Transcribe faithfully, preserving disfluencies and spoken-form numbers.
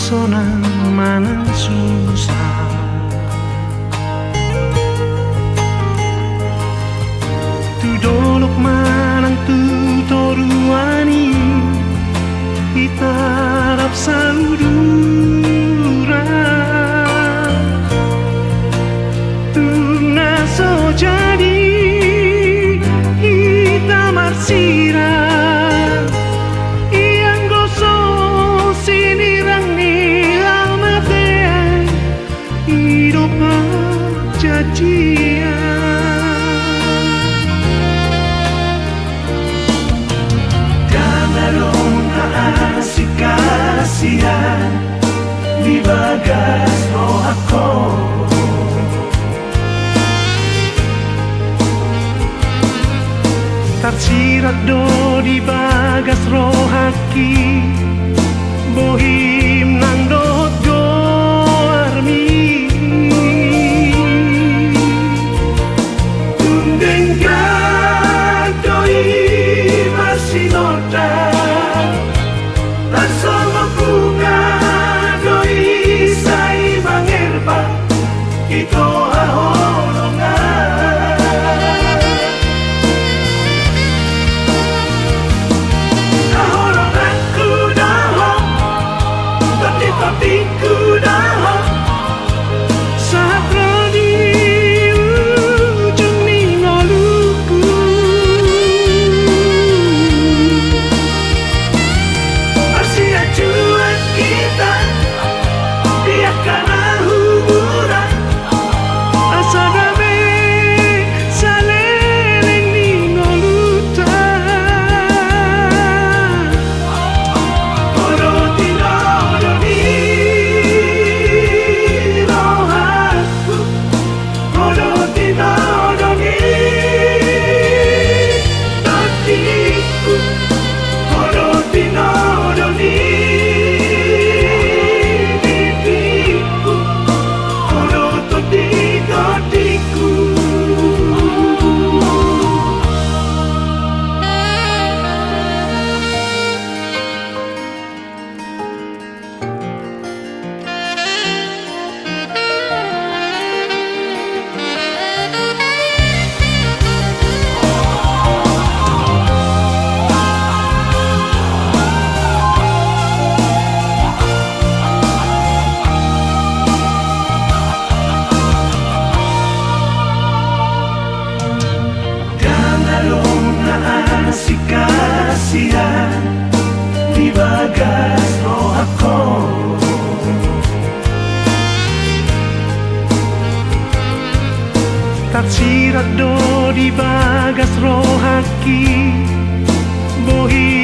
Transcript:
sonang manang susa. Tu dolok manang tu toruan i, hita rap saudara. Tung na so jadi hita marsirang, ianggo so sinirang ni hamatean, i do parjanjian. Ndang adong na asing hasian di bagas rohangku. Tarsirat do di bagas rohangki bohim nang dohot goarmi. Tung denggan do i marsinondang, tarsongon bunga do i sai mangerbang. Ito haholongan. Haholonganku do ho, tonditondingku do ho, sahat ro di ujung ni ngolungku. Marsianjuan hita di angka na hurang, asa dame saleleng ni ngolunta. Ho do tinodo ni rohangku, ho do tinodo ni tondingku, ho do tinodo ni tondingku, ho do tonditondingku. Ndang adong na asing hasian di bagas rohangku. Tarsirat do di bagas rohangki bohim